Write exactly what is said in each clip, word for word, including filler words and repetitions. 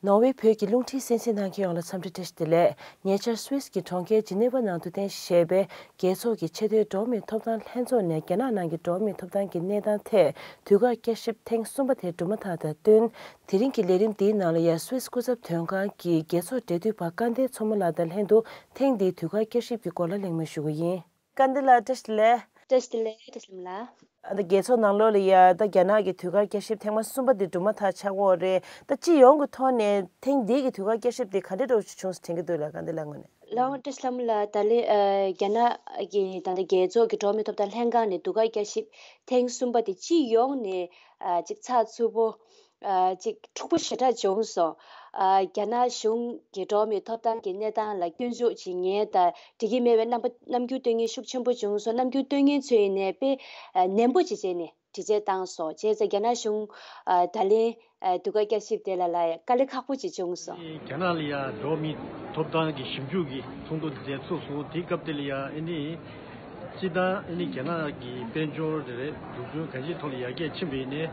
ནོར་ཝེ་བོད་ཀྱི་རླུང་འཕྲིན་གསན་གཟིགས་གནང་མཁན་ཡོངས་ལ་འཚམས་འདྲི་བཀྲ་ཤིས་བདེ་ལེགས། ཉེ་ཆར་སུད་སི་གི་གྲོང་ཁྱེར་ཇི་ནེ་ཝ་ནང་དུ་རྟེན་གཞི་བྱས་པའི་རྒྱལ་ཚོགས་ཀྱི་ཆེས་མཐོའི་འགྲོ་བ་མིའི་ཐོབ་ཐང་ལྷན་ཚོགས་ནས་རྒྱ་ནག་ནང་གི་འགྲོ་བ་མིའི་ཐོབ་ཐང་གི་གནས་སྟངས་ཐད་དུས་བཀག་བསྐྱར་ཞིབ་ཐེངས་གསུམ་པ་དེ་གྲུབ་མ་ཐག་དང་བསྟུན། དེ་རིང་གི་ལས་རིམ་འདིའི་ནང་ལ་ཡང་སུད་སི་སྐུ་ཚབ་དོན་ཁང་གི་རྒྱལ་ཚོགས་འབྲེལ་མཐུད་པ་སྐལ་ལྡན་མཚོ་མོ་ལགས་དང་ལྷན་དུ་ཐེངས་འདིའི་དུས་བཀག་བསྐྱར་ཞིབ་ཀྱི་སྐོར་ལ་གླེང་མོལ་ཞུ་གི་ཡིན། སྐལ་ལྡན་ལགས་བཀྲ་ཤིས་བདེ་ལེགས། བཀྲ་ཤིས་བདེ་ལེགས་བཀྲ་ཤིས་ལྷམ་ལགས། ཨ་ད་རྒྱལ་ཚོགས་ནང་ལོགས་ལ་ཡ་ད་རྒྱ་ནག་གི་དུས་བཀག་བསྐྱར་ཞིབ་ཐེངས་མ་གསུམ་པ་འདི་གྲུབ་མ་ཐག་ཆགས་ཀྱི་ཡོད་རེད། ད་སྤྱི་ཡོངས་ཀྱི་ཐོག་ནས་ཐེངས་འདིའི་གི་དུས་བཀག་བསྐྱར་ཞིབ་འདི་ག་འདྲ་འདྲ་བོ་ཞིག་བྱུང་ཟེར་དྲན་གྱི་འདུག་ལགས། སྐལ་ལྡན་ལགས་ངོས་ནས། ལགས་འོང་བཀྲ་ཤིས་ལྷམ་ལགས། ད་ལན་ཨ་རྒྱ་ནག་གི་ད་ལྟ་རྒྱལ་ཚོགས་ཀྱི་འགྲོ་བ་མིའི་ཐོབ་ཐང་ལྷན་ཁང་ནས་དུས་བཀག་བསྐྱར་ཞིབ་ཐེངས་གསུམ་པ་དེ་སྤྱི་ཡོངས་ནས་ཨ་ཅིག་ཚགས་ཚུད་པོ། ཨ་ཅིག་འཁྲུག་པོ་ཞེ་དྲག་བྱུང་སོང་། ཨ་རྒྱ་ནག་གཞུང་གི་འགྲོ་བ་མིའི་ཐོབ་ཐང་གི་གནས་སྟངས་ལ་སྐྱོན་འཛུགས་བྱེད་མཁན་དང་འགྲིག་གི་མེད་པའི་རྣམ་པ་རྣམ་འགྱུར་སྟོན་མཁན་ཤུགས་ཆེན་པོ་བྱུང་སོང་། རྣམ་འགྱུར་སྟོན་མཁན་ཚོ་ཡིན་ནའི་དཔེ་ཨ་ནན་པོ་ཅིག་བྱས་ནས་དྲི་རྩད་བཏང་སོང་། བྱས་ཙང་རྒྱ་ནག་གཞུང་ཨ་ད་ལན་ཨ་དུས་བཀག་བསྐྱར་ཞིབ་དེ་ལ་ལ་ཡ་དཀའ་ལས་ཁག་པོ་ཅིག་བྱུང་སོང་། རྒྱ་ནག་ལ་ཡ་འགྲོ་བ་མིའི་ཐོབ་ཐང་གི་ཞིབ་འཇུག་གི་ཚོགས་འདུ་དེ་ཚུགས་སོང་། དེའི་སྐབས་དེ་ལ་ཡ་ཨ་ནི། སྤྱིར་བཏང་ཨ་ནི་རྒྱ་ནག་གི་དཔལ་འབྱོར་དེ་རེད། འཛུགས་སྐྲུན་གང་ཅིའི་ཐོག་ལ་ཡར་རྒྱས་ཕྱིན་པ་ཡིན་ནའི།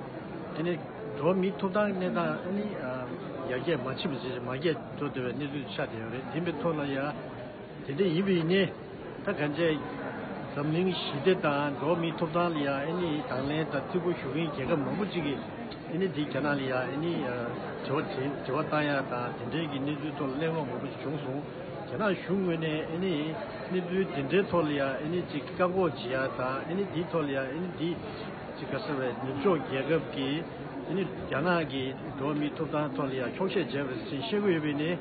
ཨ་ནི་འགྲོ་བ་མིའི་ཐོབ་ཐང་གི་གནས་སྟངས་ཨ་ནི་ཨ་ཡར་རྒྱས་མ་ཕྱིན་པ་ཞིག་མར་རྒྱས་འགྲོ་བསྡད་པའི་གནས་ཚུལ་ཆགས་བསྡད་ཡོད་རེད། དེ་འདྲའི་ཐོག་ལ་ཡ་དེ་འདྲ་ཡིན་པ་ཡིན་ནའི། ད་གང་ཅི་འཛམ་གླིང་ཞི་བདེ་དང་འགྲོ་བ་མིའི་ཐོབ་ཐང་ལ་ཡ་ཨ་ནི་དང་ལེན་དང་བརྩི་བཀུར་ཞུ་མཁན་རྒྱལ་ཁབ་མང་པོ་ཅིག་གིས་ཨ་ནི་འདི་རྒྱ་ནག་ལ་ཡ་ཨ་ནི་ཨ་དྲི་བ་དྲི་དྲི་བ་བཏང་ཡ་དང་དེ་འདྲའི་གི་གནས་ཚུལ་ཐོག་ལ་གླེང་སློང་མང་པོ་ཞིག་བྱུང་སོང་། རྒྱ་ནག་གཞུང་ངོས་ནས་ཨ་ནི་གནས་ཚུལ་དེ་འདྲའི་ཐོག་ལ་ཡང་ཨ་ནི་ཅིག་བཀག་འགོག་བྱེད་ཡ་དང་། ཨ་ནི་དེའི་ཐོག་ལ་ཡང་ཨ་ནི་དེ་ཅིག་ག་ཟེར་བའི་ནུབ་ཕྱོགས་རྒྱལ་ཁབ་ཀྱིས་ཨ་ནི་རྒྱ་ནག་གི་འགྲོ་བ་མིའི་ཐོབ་ཐང་ཐོག་ལ་ཡང་འཁྱོག་བཤད་བྱས་པ་རེད་ཟེར་བཤད་ཀྱི་ཡོད་པ་ཡིན་ནའི།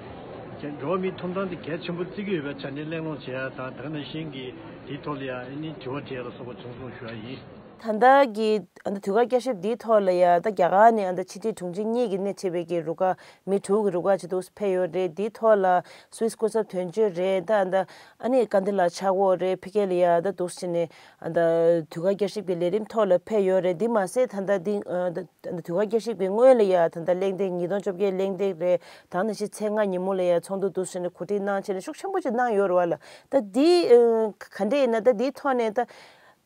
འགྲོ་བ་མིའི་ཐོབ་ཐང་དེ་གལ་ཆེན་པོ་བརྩི་གི་ཡོད་པའི་ཆ་ནས་གླེང་སློང་བྱེད་ཡ་དང་། དེ་ནང་བཞིན་གྱི་དེའི་ཐོག་ལ་ཡང་ཨ་ནི་དྲི་བ་དྲིས་ཡ་ལ་སོགས་པ་བྱུང་སོང་ཞུ་ཡ་ཡིན། ད་ལྟ་གི་ཨ་ནི་དུས་བཀག་བསྐྱར་ཞིབ་འདིའི་ཐོག་ལ་ཡ་ད་རྒྱ་གར་ནས་ཨ་ནི་ཕྱི་འབྲེལ་དྲུང་ཆེ་གཉིས་ཀྱི་སྣེ་ཁྲིད་པའི་གི་རུ་ཁག་མི་དྲུག་གི་རུ་ཁག་ཅིག་འདུག་ཕེབས་ཡོད་རེད། འདིའི་ཐོག་ལ་སུད་སི་སྐུ་ཚབ་དོན་གཅོད་རེད། ད་ཨ་ནི་ཨ་ནི་སྐལ་ལྡན་ལགས་ཆགས་ཡོད་རེད། ཕ་གི་ལ་ཡ་ད་འདུག་སེ་བྱས་ནས་ཨ་ད་དུས་བཀག་བསྐྱར་ཞིབ་ཀྱི་ལས་རིམ་ཐོག་ལ་ཕེབས་ཡོད་རེད། འདི་མ་ཟད་ད་ལྟ་འདི་ཨ་ད་ད་དུས་བཀག་བསྐྱར་ཞིབ་ཀྱི་སྔོན་ལ་ཡ་ད་ལྟ་གླེང་སྟེགས་ཉིས་སྟོང་བཅོ་བརྒྱད་གླེང་སྟེགས་རེད། ད་ནང་བཞིན་ཚེས་ལྔ་ཉིན་མོ་ལ་ཡ་ཚོགས་འདུ་འདུག་སེ་བྱས་ནས་གོ་སྒྲིག་གནང་བྱས་ནས་ཤུགས་ཆེན་པོ་ཅིག་གནང་ཡོད་རེད་བ་ལ། ད་འདི་ཨ་ག་འདྲས་ཡིན་ན། ད་འདིའི་ཐོག་ནས་ད།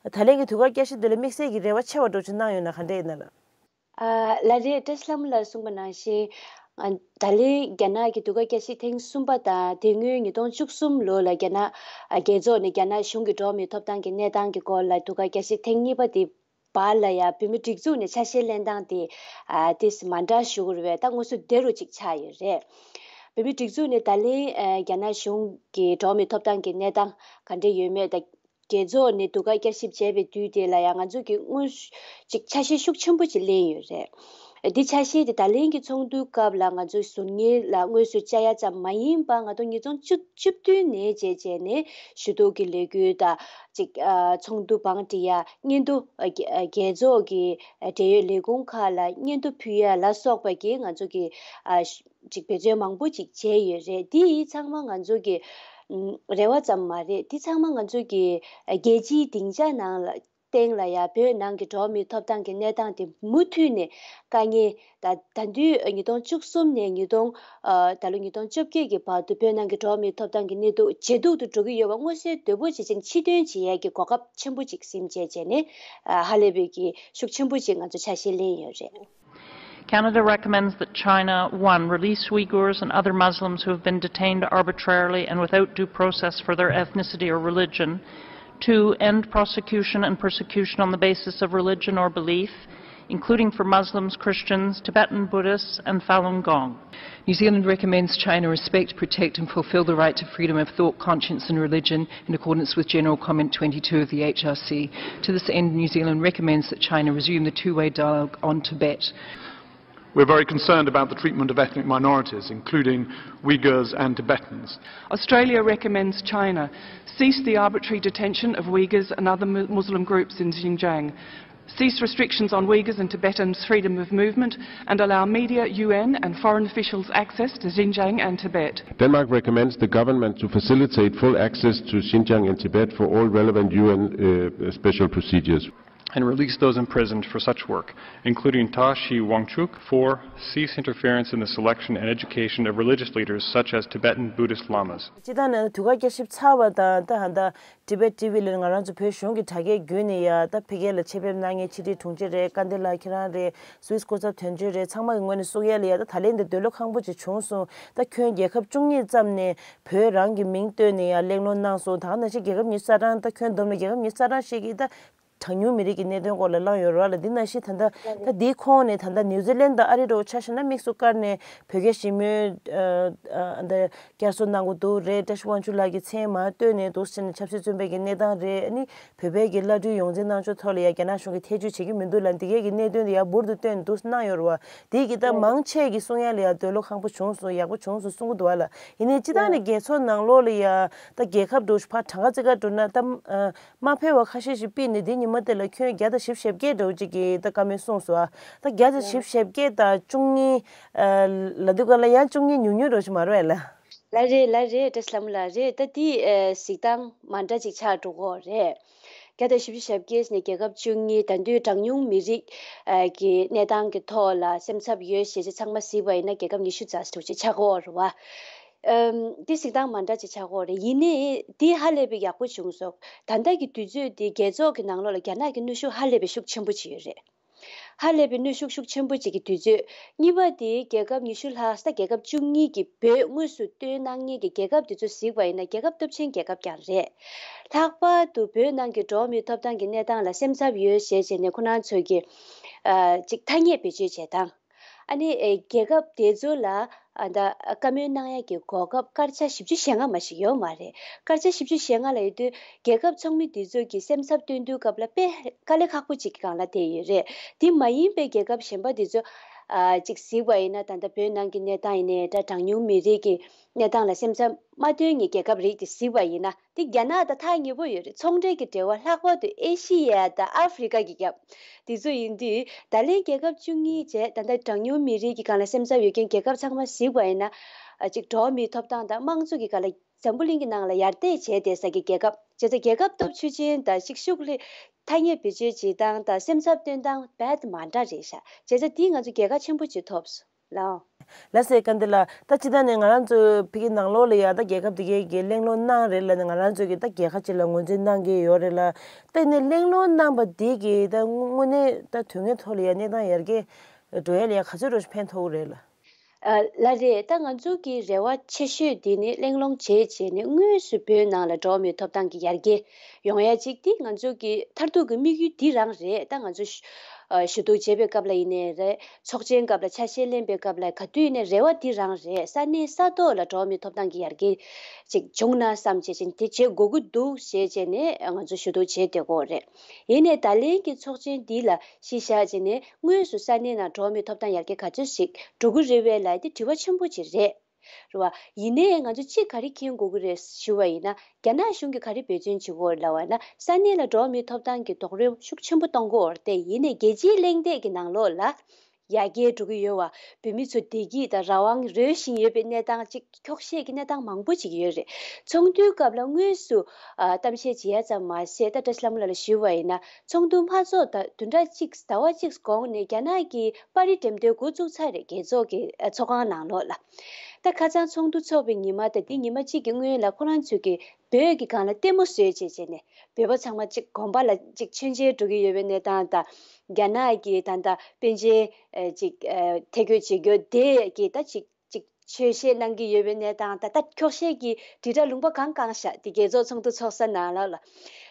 ད་ལན་གྱི་དུས་བཀག་བསྐྱར་ཞིབ་དེ་ལ་དམིགས་བསལ་གྱི་རེ་བ་ཆེ་བ་འདྲ་ཅིག་གནང་ཡོད་ན་ག་འདྲ་ཡིན་ན་ལགས། ཨ་ལགས་རེད། བཀྲ་ཤིས་ལྷམ་ལགས་གསུངས་པ་ནང་བཞིན། ཨ་ད་ལན་རྒྱ་ནག་གི་དུས་བཀག་བསྐྱར་ཞིབ་ཐེངས་གསུམ་པ་དང་། དེ་སྔོན་ཉིས་སྟོང་བཅུ་གསུམ་ལོ་ལ་རྒྱ་ནག་ཨ་རྒྱལ་ཚོགས་ནས་རྒྱ་ནག་གཞུང་གི་འགྲོ་བ་མིའི་ཐོབ་ཐང་གི་གནས་སྟངས་ཀྱི་སྐོར་ལ་དུས་བཀག་བསྐྱར་ཞིབ་ཐེངས་གཉིས་པ་དེ་བར་ལ་ཡང་བོད་མིའི་སྒྲིག་འཛུགས་ནས་ཆ་ཤས་ལེན་སྟངས་དེ་ཨ་ཏོག་ཙམ་མ་འདྲ་ཞུ་དགོས་རེད་པས། ད་དངོས་སུ་དེ་རུ་ཅིག་ཆགས་ཡོད་རེད། བོད་མིའི་སྒྲིག་འཛུགས་ནས་ད་ལན་ཨ་རྒྱ་ནག་གཞུང་གི་འགྲོ་བ་མིའི་ཐོབ་ཐང་གི་གནས་སྟངས་ག་འདྲ་ཡོད་མེད་དང་། རྒྱལ་ཚོགས་ནས་དུས་བཀག་བསྐྱར་ཞིབ་བྱས་པའི་དུས་དེ་ལ་ཡང་ང་ཚོ་གིས་དངོས་ཅིག་ཆ་ཤས་ཤུགས་ཆེན་པོ་ཅིག་ལེན་ཡོད་རེད། འདི་ཆ་ཤས་དེ་ད་ལན་གྱི་ཚོགས་འདུའི་སྐབས་ལ་ང་ཚོས་ཟུར་ཉན་ལ་དངོས་སུ་བཅར་ཡ་ཙམ་མ་ཡིན་པ། ང་ཚོ་ཉིས་སྟོང་བཅུ་བཅུ་བདུན་ནས་བྱས་བྱས་ནས་ཞུ་གཏུག་གི་ལས་འགུལ་དང་ཅིག་ཨ་ཚོགས་འདུ་བང་སྒྲིག་ཡ། སྙན་ཐོ་ཨ་རྒྱ་ཨ་རྒྱལ་ཚོགས་ཀྱི་ཨ་འབྲེལ་ཡོད་ལས་ཁུངས་ཁག་ལ་སྙན་ཐོ་ཕུལ་ཡ་ལ་སོགས་པ་གི་ང་ཚོ་གིས་ཨ་ཅིག་འབད་བརྩོན་མང་པོ་ཅིག་བྱས་ཡོད་རེད། འདི་ཡིས་ཚང་མ་ང་ཚོ་གི་ཨམ་རེ་བ་ཙམ་མ་རེད། འདི་ཚང་མ་ང་ཚོ་གི་ཨ་རྒྱལ་སྤྱིའི་སྡིངས་ཆ་ནང་ལ་སྟེང་ལ་ཡ་བོད་ནང་གི་འགྲོ་བ་མིའི་ཐོབ་ཐང་གི་གནས་སྟངས་དེ་མུ་མཐུད་ནས་དཀའ་ངལ་ད་ད་དུས་ཉིས་སྟོང་བཅུ་གསུམ་ནས་ཉིས་སྟོང་ཨ་ད་ལོ་ཉིས་སྟོང་བཅོ་བརྒྱད་ཀྱི་བར་དུ་བོད་ནང་གི་འགྲོ་བ་མིའི་ཐོབ་ཐང་གི་གནས་སྟངས་ཇེ་སྡུག་ཏུ་འགྲོ་གི་ཡོད་པ་མངོན་གསལ་དོད་པོ་བྱེད་ཅིང་ཕྱིར་འདོན་བྱེད་ཡས་ཀྱི་གོ་སྐབས་ཆེན་པོ་ཅིག་ཟིན་བྱས་བྱས་ནས་ཨ་ཧ་ལས་པའི་གི་ཤུགས་ཆེན་པོ་ཅིག་ང་ཚོ་ཆ་ཤས་ལེན་ཡོད་རེད། Canada recommends that China, one, release Uyghurs and other Muslims who have been detained arbitrarily and without due process for their ethnicity or religion, two, end prosecution and persecution on the basis of religion or belief, including for Muslims, Christians, Tibetan Buddhists, and Falun Gong. New Zealand recommends China respect, protect, and fulfil the right to freedom of thought, conscience, and religion in accordance with General Comment twenty-two of the H R C. To this end, New Zealand recommends that China resume the two-way dialogue on Tibet. We're very concerned about the treatment of ethnic minorities, including Uyghurs and Tibetans. Australia recommends China cease the arbitrary detention of Uyghurs and other Mu-, Muslim groups in Xinjiang, cease restrictions on Uyghurs and Tibetans' freedom of movement, and allow media, U N, and foreign officials access to Xinjiang and Tibet. Denmark recommends the government to facilitate full access to Xinjiang and Tibet for all relevant U N, uh, special procedures. and release those imprisoned for such work, including Ta Shi Wangchuk, for cease interference in the selection and education of religious leaders such as Tibetan Buddhist lamas. སྤྱི་བཏང་ནས་དུས་བཀག་བསྐྱར་ཞིབ་ཚར་བ་དང་ད་ཧ་ད་Tibet T V ལ་ང་རང་ཚོ་བོད་གཞུང་གི་དྲ་རྒྱའི་བརྒྱུད་ནས་ཡ་ད་ཕ་གི་ལ་ཆེད་ཕེབས་གནང་མཁན་ཕྱི་དྲིལ་དྲུང་ཆེ་རེད། སྐལ་ལྡན་ལགས་ཁྱེད་རང་རེད། སུད་སི་སྐུ་ཚབ་དོན་གཅོད་རེད། ཚང་མ་གི་ངོས་ནས་གསུང་ཡ་ལ་ཡ་ད་ད་ལན་འདི་འདོད་བློ་ཁེངས་པོ་ཅིག་བྱུང་སོང་། ད་ཁྱོན་རྒྱལ་ཁབ་བཅུ་གཉིས་ཙམ་ནས་བོད་རང་གི་མིང་བཏོན་ནས་ཡ་གླེང་སློང་གནང་སོང་། ད་ག་ནང་བཞིན་རྒྱལ་ཁབ་ཉི་ཤུ་རྩ་གྲངས་ད་ཁྱོན་བསྡོམས་ནས་རྒྱལ་ཁབ་ཉི་ཤུ་རྩ་གྲངས་ཤིག་གིས་ད་གྲངས་ཉུང་མི་རིགས་ཀྱི་གནད་དོན་སྐོར་ལ་གླེང་ཡོད་རེད་བ་ལ། འདི་ནང་བཞིན་ད་ལྟ་ད་འདིའི་ཁོངས་ནས་ད་ལྟ་ནིའུ་ཛི་ལན་དང་ཨ་རི་འདྲ་བོ་ཆ་བཞག་ན་དམིགས་སུ་བཀར་ནས་བོད་རྒྱ་ཞི་མོལ་ཨ་ཨ་འདི་བསྐྱར་གསོ་གནང་གི་འདུག་རེད། བཀྲ་ཤིས་དབང་ཕྱུག་ལགས་ཀྱི་མཚན་མར་བཏོན་ནས་འདུག་ཟེར་ནས་ཆབ་སྲིད་བཙོན་པའི་གི་གནས་སྟངས་རེད། ཨ་ནི་བོད་པའི་གི་བླ་སྤྲུལ་ཡོངས་འཛིན་གནང་ཕྱོགས་ཐོག་ལ་ཡ་རྒྱ་ནག་གཞུང་གིས་ཐེ་བྱུས་བྱེད་ཀྱི་མི་འདུག་ལ། འདི་གའི་གི་གནད་དོན་དེ་ཡ་འབུར་དུ་བཏོན་འདུག་གནང་ཡོད་རེད་བ། དེ་གི་ད་མང་ཆེ་གི་གསུང་ཡ་ལ་ཡ་འདོད་བློ་ཁེངས་པོ་བྱུང་སོང་། ཡག་པོ་བྱུང་སོང་གསུང་གི་འདུག་བ་ལ། ཡིན་ནའི་སྤྱི་བཏང་ནས་རྒྱལ་ཚོགས་ནང་ལོགས་ལ་ཡ་ད་རྒྱལ་ཁབ་འགྲོ་ཕར་གྲངས་ཀ་ཙི་ཀ་འགྲོ་ན་ད་མ་ཕེབས་པ་ཁ་ཤས་ཤིག་ཕེབས་ནས་དེ་ཉི་མ་དེ་ལ་ཁྱོན་བརྒྱ་དང་བཞི་བཅུ་ཞེ་བརྒྱད་འདྲ་བོ་ཅིག་གིས་ད་བཀའ་མོལ་གསུངས་སོང་ཨ། ད་བརྒྱ་དང་བཞི་བཅུ་ཞེ་བརྒྱད་དང་བཅུ་གཉིས་ལབ་དུས་སྒང་ལ་ཡང་བཅུ་གཉིས་ཉུང་ཉུང་འདྲ་བོ་ཞིག་མ་རེད་ལ། ལགས་རེད། ལགས་རེད། བཀྲ་ཤིས་ལྷ་མོ་ལགས་རེད། ད་འདི་ཨེ་གཟིགས་སྟངས་མ་འདྲ་ཅིག་ཆགས་འགྲོ་གི་ཡོད་རེད། བརྒྱ་དང་བཞི་བཅུ་ཞེ་བརྒྱད་ནས་རྒྱལ་ཁབ་བཅུ་གཉིས། ད་དུང་གྲངས་ཉུང་མི་རིགས་ཨེ་ཀྱི་གནས་སྟངས་ཀྱི་ཐོག་ལ་སེམས་འཚབ་ཡོད་ཞེས་བྱས་ཚང་མ་གཟིགས་པ་ཡིན་ན་རྒྱལ་ཁབ་ཉི་ཤུ་རྩ་གཅིག་ཅིག་ཆགས་ཀྱི་ཡོད་རེད་བ། ཨམ་འདི་གཟིགས་སྟངས་མ་འདྲ་ཅིག་ཆགས་ཀྱི་ཡོད་རེད། ཡིན་ནའི་འདི་ཧ་ལས་པའི་ཡག་པོ་བྱུང་སོང་། ད་ལྟ་གི་དུས་ཚོད་འདི་རྒྱལ་ཚོགས་ཀྱི་ནང་ལོགས་ལ་རྒྱ་ནག་གི་གནོན་ཤུགས་ཧ་ལས་པའི་ཤུགས་ཆེན་པོ་ཅིག་ཡོད་རེད། ཧ་ལས་པའི་གནོན་ཤུགས་ཤུགས་ཆེན་པོ་ཅིག་གི་དུས་ཚོད། གཉིས་པ་དེ་རྒྱལ་ཁབ་ཉི་ཤུ་ལྷག་ས་རྒྱལ་ཁབ་བཅུ་གཉིས་ཀྱི་བོད་དངོས་སུ་བཏོན་གནང་མཁན་གྱི་རྒྱལ་ཁབ་དེ་ཚོ་གཟིགས་པ་ཡིན་ན་རྒྱལ་ཁབ་སྟོབས་ཆེན་རྒྱལ་ཁབ་ཀྱང་རེད། ལྷག་པར་དུ་བོད་ནང་གི་འགྲོ་བ་མིའི་ཐོབ་ཐང་གི་གནས་སྟངས་ལ་སེམས་འཚབ་ཡོད་ཞེས་བྱས་ནས་ཁོ་རང་ཚོས་ཀྱི་ཨ་ཅིག་ཐ་སྙད་བེད་སྤྱོད་བྱེད་སྟངས། ཨ་ནི་ཨེ་རྒྱལ་ཁབ་དེ་ཚོ་ལ་ཨ་ད་བཀའ་མོལ་གནང་ཡག་གི་གོ་སྐབས་སྐར་ཆ་བཞི་བཅུ་ཞེ་ལྔ་མ་ཞིག་ཡོད་མ་རེད། སྐར་ཆ་བཞི་བཅུ་ཞེ་ལྔ་ལ་ཡོད་དུས་རྒྱལ་ཁབ་ཚོགས་མི་དེ་ཚོ་གིས་སེམས་འཚབ་སྟོན་དུས་སྐབས་ལ་དཔེ་དཀའ་ལས་ཁག་པོ་ཅིག་གི་སྒང་ལ་བསྡད་ཡོད་རེད། དེ་མ་ཡིན་པའི་རྒྱལ་ཁབ་གཞན་པ་དེ་ཚོ་ཨ་ཅིག་གཟིགས་པ་ཡིན་ན། ད་ལྟ་བོད་ནང་གི་གནས་སྟངས་ཡིན་ནའི་འདྲ། གྲངས་ཉུང་མི་རིགས་ཀྱི་གནས་སྟངས་ལ་སེམས་འཚབ་མ་སྟོན་མཁན་རྒྱལ་ཁབ་རིགས་དེ་གཟིགས་པ་ཡིན་ན། དེ་རྒྱ་ནག་དང་ཐག་ཉེ་པོ་ཡོད་རེད། ཚོང་འབྲེལ་གྱི་འབྲེལ་བ་ལྷག་པར་དུ་ཨེ་ཤི་ཡ་དང་ཨ་ཧྥི་རི་ཀ་གི་རྒྱབ་དེ་ཚོ་ཡིན་དུས། ད་ལན་རྒྱལ་ཁབ་བཅུ་གཉིས་བྱས། ད་ལྟ་གྲངས་ཉུང་མི་རིགས་ཀྱི་སྒང་ལ་སེམས་འཚབ་ཡོད་མཁན་རྒྱལ་ཁབ་ཚང་མ་གཟིགས་པ་ཡིན་ན། ཨ་ཅིག་འགྲོ་བ་མིའི་ཐོབ་ཐང་དང་དམངས་གཙོ་གི་སྒང་ལ་འཛམ་བུ་གླིང་གི་ནང་ལ་ཡར་རྒྱས་བྱས་བསྡད་ས་གི་རྒྱལ་ཁབ། བྱས་ཙང་རྒྱལ་ཁབ་སྟོབས་ཆུང་ཅན་དང་ཤིག་ཤུགས་ལ་ཐ་སྙད་བེད་སྤྱོད་བྱེད་སྟངས་དང་སེམས་འཚབ་སྟོན་སྟངས་རྦད་དེ་མ་འདྲ་རེད་ཤག་བྱས་ཙང་དེས་ང་ཚོ་རྒྱལ་ཁ་ཆེན་པོ་ཅིག་ཐོབ་སོང་། ལགས། ལགས་སེ། སྐལ་ལྡན་ལགས། ད་སྤྱིར་བཏང་ནས་ང་རང་ཚོ་ཕ་གི་ནང་ལོགས་ལ་ཡ་ད་རྒྱལ་ཁབ་དེ་གའི་གི་གླེང་སློང་གནང་རེད་ལ་ནི། ང་རང་ཚོ་གི་ད་རྒྱལ་ཁ་ཅིག་ལ་ངོས་འཛིན་གནང་གི་ཡོད་རེད་ལ། ད་ནི་གླེང་སློང་གནང་པ་དེ་གི་ད་དངོས་གནས་ད་དོན་དངོས་ཐོག་ལ་ཡ་གནས་སྟངས་ཡར་རྒྱས་འགྲོ་ཡ་ལ་ཡ་ག་ཚོད་འགྲོ་ཞིག་ཕན་ཐོགས་རེད་ལ། ཨ་ལགས་རེད། ད་ང་ཚོ་གི་རེ་བ་ཆེ་ཤོས་དེ་ནི་གླེང་སློང་བྱས་བྱས་ནས་དངོས་སུ་བོད་ནང་ལ་འགྲོ་བ་མིའི་ཐོབ་ཐང་གི་ཡར་རྒྱས་ཡོང་ཡ་ཅིག་དེ་ང་ཚོ་གི་མཐར་ཐུག་གི་དམིགས་ཡུལ་འདི་རང་རེད། ད་ང་ཚོ་ཞུ་ཨ་ཞུ་གཏུག་བྱེད་པའི་སྐབས་ལ་ཡིན་ནའི་རེད། ཚོགས་ཆེན་སྐབས་ལ་ཆ་ཤས་ལེན་པའི་སྐབས་ལ་ག་དུས་ཡིན་ནའི་རེ་བ་འདི་རང་རེད། ས་གནས་ས་ཐོག་ལ་འགྲོ་བ་མིའི་ཐོབ་ཐང་གི་ཡར་རྒྱས་ཅིག་བྱུང་ན་བསམ་བྱས་ཅིག་དེ་བྱེད་དགོས་ཀྱི་འདུག་ཞེས་བྱས་ནས་ང་ཚོ་ཞུ་གཏུག་བྱེད་བསྡད་ཀྱི་ཡོད་རེད། ཡིན་ནའི་ད་ལན་གྱི་ཚོགས་ཆེན་འདི་ལ་གཞི་བཞག་བྱས་ནས་དངོས་སུ་ས་གནས་ནང་འགྲོ་བ་མིའི་ཐོབ་ཐང་ཡར་རྒྱས་ག་ཚོད་ཞིག་འགྲོ་གི་རེད་པས་ལབ་དེ་དྲི་བ་ཆེན་པོ་ཅིག་རེད། རེད་བ། ཡིན་ནའི་ང་ཚོ་གཅིག་ག་རེ་མཁྱེན་དགོས་ཀྱི་རེད་ཞུ་བ་ཡིན་ན། རྒྱ་ནག་གཞུང་གིས་ག་རེ་འབད་བརྩོན་བྱེད་ཀྱི་ཡོད་ལབ་པ་ན། ས་གནས་ལ་འགྲོ་བ་མིའི་ཐོབ་ཐང་གི་རྡོག་རོལ་ཤུགས་ཆེན་པོ་གཏོང་གི་ཡོད་རེད་དེ། ཡིན་ནའི་རྒྱལ་སྤྱིའི་གླེང་སྟེགས་ཀྱི་ནང་ལོགས་ལ་ཡར་རྒྱས་འགྲོ་གི་ཡོད་བ། བོད་མི་ཚོ་བདེ་སྐྱིད་དང་རང་དབང་རོལ་བཞིན་ཡོད་པའི་གནས་སྟངས་ཅིག་འཁྱོག་བཤད་ཀྱི་གནས་སྟངས་མང་པོ་ཅིག་ཡོད་རེད། ཚོགས་འདུའི་སྐབས་ལ་དངོས་སུ་ཨ་གཏམ་བཤད་བྱེད་ཡ་ཙམ་མ་ཟད། ད་བཀྲ་ཤིས་ལྷ་མོ་ལགས་ལ་ཞུས་པ་ཡིན་ན། ཚོགས་འདུ་མ་ཚོགས་ད་བདུན་ཕྲག་གཅིག་ཟླ་བ་གཅིག་གོང་ནས་རྒྱ་ནག་གི་པར་རིས་འགྲེམས་སྟོན་འགོ་བཙུགས་ཚར་རེད། རྒྱལ་ཚོགས་ཀྱི་ཨ་ཚོགས་ཁང་ནང་ལོགས་ལ། ད་ཁ་སང་ཚོགས་འདུ་ཚོགས་པའི་ཉི་མ་དང་དེ་ཉི་མ་གཅིག་གི་སྔོན་ལ་ཁོ་རང་ཚོས་ཀྱི་བོད་ཀྱི་སྒང་ལ་ལྟད་མོ་བཟོས་བྱས་བྱས་ནས། བོད་པ་ཚང་མ་གཅིག་དགོན་པ་ལ་གཅིག་མཆོད་མཇལ་འགྲོ་གི་ཡོད་པའི་གནས་སྟངས་དང་། རྒྱ་ནག་གི་ད་ལྟ་པཎ་ཆེན་ཨ་གཅིག་ཨ་ཐད་བསྐོས་བྱེད་རྒྱུ་དེ་གི་ད་གཅིག་གཅིག་ཆོས་བཤད་གནང་གི་ཡོད་པའི་གནས་སྟངས་དང་། ད་འཁྱོག་བཤད་ཀྱི་དྲིལ་བསྒྲགས་ལུང་པ་གང་གང་ཤག་དེ་རྒྱལ་ཚོགས་ཚོགས་འདུ་ཚོགས་ས་ནང་ལོགས་ལ།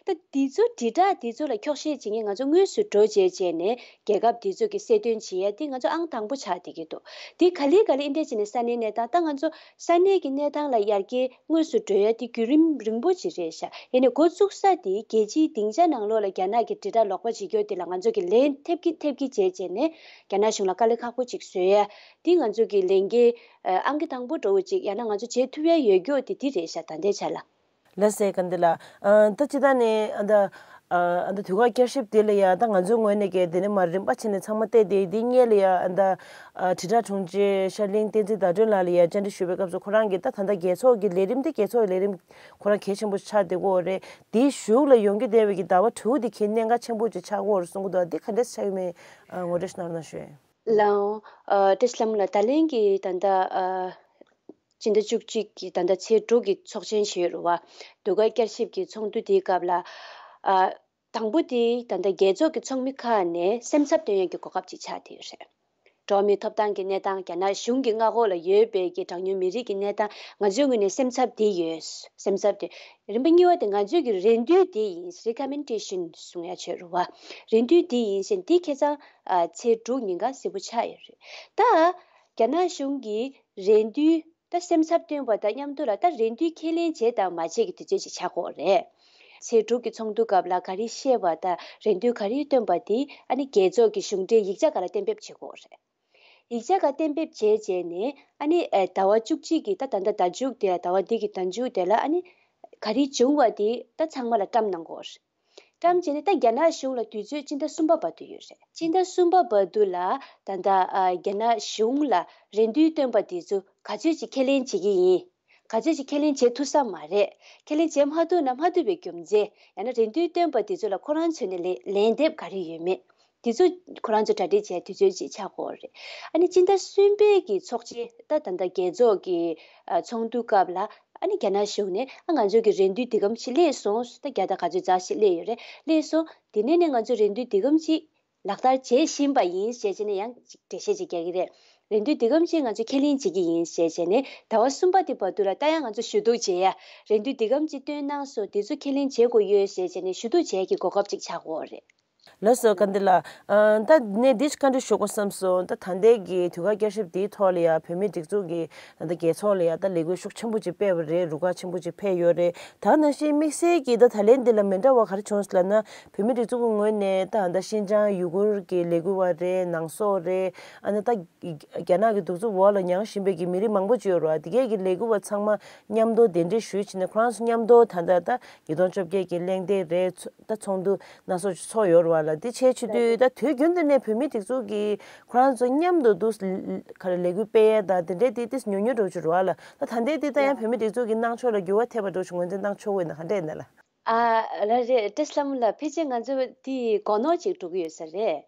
ད་དེ་ཚོ་དྲིལ་བསྒྲགས་དེ་ཚོ་ལ་འཁྱོག་བཤད་བྱེད་མཁན་ང་ཚོ་དངོས་སུ་འགྲོ་བྱས་བྱས་ནས་རྒྱལ་ཁབ་དེ་ཚོ་གི་གསལ་སྟོན་བྱེད་ཡ་དེ་ང་ཚོ་ཨང་དང་པོ་ཆགས་བསྡད་ཀྱི་འདུག་དེ་ག་ལེ་ག་ལེ་འདི་འདྲ་བྱས་ནས་ས་གནས་གནས་སྟངས། ད་ང་ཚོ་ས་གནས་ཀྱི་གནས་སྟངས་ལ་ཡར་རྒྱས་དངོས་སུ་འགྲོ་ཡ་དེ་བརྒྱུད་རིམ་རིང་པོ་ཅིག་རེད་ཤག་ཡིན་ནའི་འགོ་བཙུགས་ས་དེ་རྒྱལ་སྤྱིའི་སྡིངས་ཆ་ནང་ལོགས་ལ་རྒྱ་ནག་གི་དྲིལ་བསྒྲགས་ལོག་པ་བྱེད་རྒྱུ་དེ་ལ་ང་ཚོ་གི་ལན་ཐེབས་ཀྱི་ཐེབས་ཀྱི་བྱས་བྱས་ནས་རྒྱ་ནག་གཞུང་ལ་དཀའ་ལས་ཁག་པོ་ཅིག་བཟོ་ཡ་དེ་ང་ཚོ་གི་ལས་འགན་ཨ་ཨང་ཀི་དང་པོ་འདྲ་བོ་ཅིག་ཡང་ན་ང་ཚོ་བྱེད་ཐུབ་ཡ་ཡོད་རྒྱུ་དེ་དེ་རེད་ཤག་ད་ལྟའི་ཆ་ལ། ལགས་སེ། སྐལ་ལྡན་ལགས། ཨ་ད་སྤྱིར་བཏང་ནས་ཨ་ད་ ཨ་ད་དུས་བཀག་བསྐྱར་ཞིབ་དེ་ལ་ཡ་ད་ང་ཚོའི་ངོས་ནས་ཀྱི་དེ་ནས་མར་རིམ་པ་བྱས་ནས་ཚང་མ་བལྟས་ཏེ། དེ་སྔོན་ལ་ཡ་ཨ་ད་ཨ་དྲིལ་བསྒྲགས་དྲུང་ཆེ་ཤར་གླིང་བསྟན་འཛིན་ཟླ་སྒྲོན་ལགས་ལ་ཡ་བཅར་འདྲི་ཞུས་པའི་སྐབས་སུ། ཁོ་རང་གིས་ད་ད་ལྟ་རྒྱལ་ཚོགས་ཀྱི་ལས་རིམ་དེ་རྒྱལ་ཚོགས་ཀྱི་ལས་རིམ་ཁོ་རང་གལ་ཆེན་པོ་ཆགས་བསྡད་ཀྱི་ཡོད་རེད། དེའི་གཞུག་ལ་ཡོང་རྒྱུ་བསྡད་པའི་གི་ཟླ་བ་དྲུག་དེ་གལ་གནད་འགག་ཆེན་པོ་ཅིག་ཆགས་ཀྱི་ཡོད་རེད་གསུང་གི་འདུག། འདི་ག་འདྲས་ཆགས་ཡོད་མེད་ངོ་སྤྲོད་ཞིག་གནང་རོགས་གནང་ཞུ། ལགས་འོང་། ཨ་བཀྲ་ཤིས་ལྷ་མོ་ལགས། ད་ལན་གྱི་ད་ལྟ་ཨ་སྤྱི་ཟླ་བཅུ་གཅིག་གི་ད་ལྟ་ཚེས་དྲུག་གི་ཚོགས་ཆེན་ཞིག་ཡོད་རེད་བ། དུས་བཀག་བསྐྱར་ཞིབ་ཀྱི་ཚོགས་འདུ་དེའི་སྐབས་ལ། ཨ་དང་པོ་དེ་ད་ལྟ་རྒྱལ་ཚོགས་ཀྱི་ཚོགས་མི་ཁག་ནས་སེམས་འཚབ་སྟོན་ཡས་ཀྱི་གོ་སྐབས་ཅིག་ཆགས་བསྡད་ཡོད་རེད། འགྲོ་བ་མིའི་ཐོབ་ཐང་གི་གནས་སྟངས། རྒྱ་ནག་གཞུང་གི་མངའ་འོག་ལ་ཡོད་པའི་གི་གྲངས་ཉུང་མི་རིགས་ཀྱི་གནས་སྟངས་ང་ཚོའི་ངོས་ནས་སེམས་འཚབ་དེ་ཡོད། སེམས་འཚབ་དེ། རིམ་པ་གཉིས་པ་དེ་ང་ཚོའི་གི་རེ་འདུན་དེ་ཡིན། Recommendation གསུང་ཡ་ཆོད་རུ་བ། རེ་འདུན་དེ་ཡིན་ཞེས་འདི་ཁ་སང་ཨ་ཚེས་དྲུག་ཉིན་ཀ་གཟིགས་པོ་ཆགས་ཡོད་རེད། ད་རྒྱ་ནག་གཞུང་གི་རེ་འདུན་ད་སེམས་འཚབ་སྟོན་པ་དང་མཉམ་དུ་ལ་ད་རེ་འདུན་ཁས་ལེན་བྱས་དང་མ་བྱས་ཀྱི་དུས་ཚོད་ཅིག་ཆགས་ཀྱི་ཡོད་རེད། ཚེས་དྲུག་གི་ཚོགས་འདུ་སྐབས་ལ་ག་རེ་བཤད་པ་དང་རེ་འདུན་ག་རེ་བཏོན་པ་དེ་ཨ་ནི་རྒྱལ་ཚོགས་ཀྱི་གཞུང་འབྲེལ་ཡིག་ཆ་སྒང་ལ་གཏན་འབེབས་བྱེད་ཀྱི་ཡོད་རེད། ཡིག་ཆ་སྒང་གཏན་འབེབས་བྱས་རྗེས་ནས་ཨ་ནི་ཨ་ཟླ་བ་བཅུ་གཅིག་གི་ད་ད་ལྟ་ཟླ་མཇུག་དེ་ལ། ཟླ་བ་འདི་གི་ཟླ་མཇུག་དེ་ལ་ཨ་ནི་ག་རེ་བྱུང་བ་དེ་ད་ཚང་མ་ལ་བཀྲམ་གནང་གི་ཡོད་རེད། བཀྲམ་བྱས་ནས་ད་རྒྱ་ནག་གཞུང་ལ་དུས་ཚོད་སྤྱི་ཟླ་གསུམ་པ་བར་དུ་ཡོད་རེད། སྤྱི་ཟླ་གསུམ་པ་བར་དུ་ལ་ད་ལྟ་ཨ་རྒྱ་ནག་གཞུང་ལ་རེ་འདུན་བཏོན་པ་དེ་ཚོ་ག་ཚོད་ཅིག་ཁས་ལེན་བྱེད་ཀྱི་ཡིན། ག་ཚོད་ཅིག་ཁས་ལེན་བྱེད་ཐུབ་ས་མ་རེད། ཁས་ལེན་བྱེད་མ་ཐུབ་ན་མ་ཐུབ་པའི་རྒྱུ་མཚན། ཡང་ན་རེ་འདུན་བཏོན་པ་དེ་ཚོ་ལ་ཁོ་རང་ཚོའི་ནས་ལན་ལན་འདེབས་ག་རེ་ཡོད་མེད། དེ་ཚོ་ཁོ་རང་ཚོ་གྲ་སྒྲིག་བྱས་དུས་ཚོད་ཅིག་ཆགས་ཀྱི་ཡོད་རེད། ཨ་ནི་སྤྱི་ཟླ་གསུམ་པའི་གི་ཚོགས་ཆེན། ད་ད་ལྟ་རྒྱལ་ཚོགས་ཀྱི་ཨ་ཚོགས་འདུ་སྐབས་ལ་ཨ་ནི་རྒྱ་ནག་གཞུང་ནས་ཨ་ང་ཚོ་གི་རེ་འདུན་འདི་གམ་ཅིག་སླེབས་སོང་། ད་བརྒྱ་དང་ག་ཚོད་ཙམ་ཞིག་སླེབས་ཡོད་རེད། སླེབས་སོང་། དེ་ནས་ནས་ང་ཚོ་རེ་འདུན་འདི་གམ་ཅིག་ལག་བསྟར་བྱེད་བཞིན་པ་ཡིན་ཞེས་བྱས་ནས་ཡང་ཅིག་འགྲེལ་བཤད་ཅིག་རྒྱག་གི་རེད། རེ་འདུན་འདི་གམ་ཅིག་ང་ཚོས་ཁས་ལེན་བྱེད་ཀྱི་ཡིན་ཞེས་བྱས་ནས། ཟླ་བ་གསུམ་པ་དེ་བར་དུ་ལ་ད་ཡང་ང་ཚོ་ཞུ་གཏུག་བྱེད་ཡ། རེ་འདུན་འདི་གམ་ཅིག་བཏོན་གནང་སོང་། དེ་ཚོ་ཁས་ལེན་བྱེད་དགོས་ཡོད་ཞེས་བྱས་ནས་ཞུ་གཏུག་བྱེད་ཡ་གི་གོ་སྐབས་ཅིག་ཆགས་ཀྱི་ཡོད་རེད། ལགས་སོ། སྐལ་ལྡན་ལགས། ཨ་ད་ནས་འདི་བཀའ་འདྲི་ཞུ་དགོས་བསམ་སོང་། ད་ད་ལྟའི་གི་དུས་བཀག་བསྐྱར་ཞིབ་འདིའི་ཐོག་ལ་ཡ་བོད་མིའི་སྒྲིག་འཛུགས་ཀྱི་ད་ལྟ་རྒྱལ་ཚོགས་ལ་ཡ་ད་ལས་འགུལ་ཤུགས་ཆེན་པོ་ཅིག་སྤེལ་བ་རེད། རུ་ཁག་ཆེན་པོ་ཅིག་ཕེབས་ཡོད་རེད། ད་ནང་བཞིན་དམིགས་བསལ་གྱི་ད་ད་ལན་འདི་ལ་མི་འདྲ་བ་ག་རེ་བྱུང་སོང་ལབ་ན། བོད་མིའི་སྒྲིག་འཛུགས་ཀྱི་ངོས་ནས་ད་ད་ཤིན་ཅང་ཡུ་གུར་གྱི་ལས་འགུལ་བ་རེད། ནང་སོག་རེད། ཨ་ནི་ད་རྒྱ་ནག་གི་གདུག་རྩུབ་འོག་ལ་མྱངས་བཞིན་པའི་གི་མི་རིགས་མང་པོ་ཅིག་ཡོད་རེད་བ། དེ་གའི་གི་ལས་འགུལ་བ་ཚང་མ་མཉམ་དུ་གདན་འདྲེན་ཞུས་བྱས་ནས་ཁོ་རང་ཚོ་མཉམ་དུ་ད་ད་ད་ཉིས་སྟོང་བཅོ་བརྒྱད་ཀྱི་གླེང་སྟེགས་རེད། ཚོ་ད་ཚོགས་འདུ་སྣ་ཚོགས་ཅིག་ཚོགས་ཡོད་རེད་བ་ལ། དེ་བྱས་བྱེད་དུས་ད་དུས་རྒྱུན་དུ་ནས་བོད་མིའི་སྒྲིག་འཛུགས་ཀྱི་ཁོ་རང་ཚོ་མཉམ་དུ་འདུག་ག་རེ་ལས་འགུལ་སྤེལ་ཡས་དང་དེ་འདྲའི་དེ་ཏིས་ཉུང་ཉུང་འགྲོ་ཆུ་རུ་བ་ལ། ད་ད་ལྟའི་དེ་ད་ཡང་བོད་མི་སྒྲིག་འཛུགས་ཀྱི་གནང་ཕྱོགས་ལ་འགྱུར་བ་ཐེབས་པ་འགྲོ་ཆུ་ངོས་འཛིན་གནང་ཆོག་གི་ཡོད་ན་ག་འདྲ་ཡིན་ན་ལ། ཨ་ལ་རེད། བཀྲ་ཤིས་ལྷ་མོ་ལགས། ཕལ་ཆེར་ང་ཚོ་དེ་གོ་ནོར་ཅིག་འགྲོ་གི་ཡོད་ས་རེད།